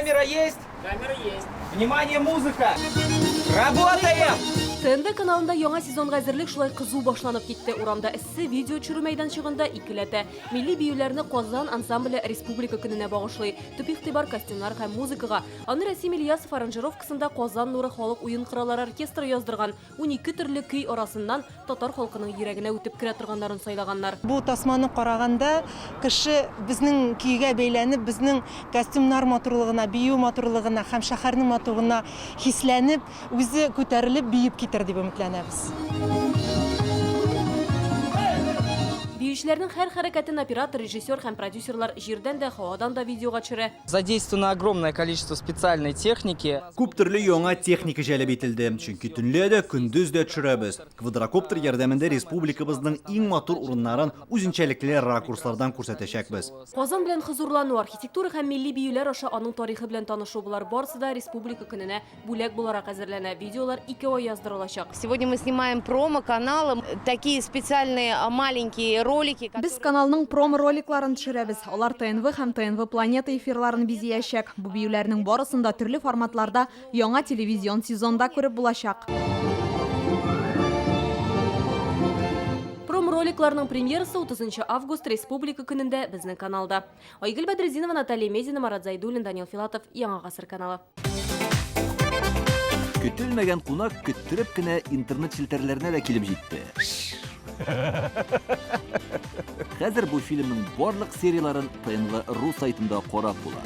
Камера есть? Камера есть. Внимание, музыка! Работаем! ТНВ каналында яңа сезонга әзерлек шулай кызу башланып китте. Урамда эссе, видео төшерү мәйданчыгында икеләтә. Милли биюләрне Казан ансамбле Республика көненә багышлый. Төп игътибар костюмнар һәм музыкага. Аны Рәсим Ильясов аранжировкасында Казан нуры халык уен кораллары оркестры яздырган. 12 төрле көй арасыннан татар халкының йөрәгенә үтеп керә торганнарын сайлаганнар. Бу тасманы караганда, кеше безнең көйгә бәйләнеп, безнең костюмнар матурлыгына, бию матурлыгына һәм шәһәрнең матурлыгына хисләнеп, үзе күтәрелеп биеп китәр дип өметләнәбез. Биючеләрнең һәр хәрәкәтен оператор, режиссер һәм продюсерлар җирдән дә, һавадан да видеога төшерә. Задействовано огромное количество специальной техники. Күп төрле яңа техника җәлеп ителде, чөнки төнлә дә, көндез дә төшерәбез. Квадрокоптер ярдәмендә республикабызның иң матур урыннарын үзенчәлекле ракурслардан күрсәтәчәкбез. Казан белән хозурлану, архитектура һәм милли биюләр аша аның тарихы белән танышу, болар барысы да Республика көненә Бүләк буларак әзерләнә. Видеолар ике ай яздырылачак. Сегодня мы снимаем промо канала, такие специальные маленькие ролики. Без каналның промо-роликларын төшерәбез. Алар ТНВ һәм ТНВ Планета эфирларын бизиячәк. Бу биюләрнең барысын да төрле форматларда яңа телевизион сезонда күреп булачак. Промо-роликларның премьерасы 30 нчы август, Республика көнендә безнең каналда. Айгөл Бәдретдинова, Наталья Медина, Марат Зайдуллин, Данил Филатов, Яңа гасыр каналы. Көтелмәгән кунак көттереп кенә интернет челтәрләренә дә килеп җитте. Хәзер бу фильмның барлык серияләрен ТНВ.ру сайтында карап була.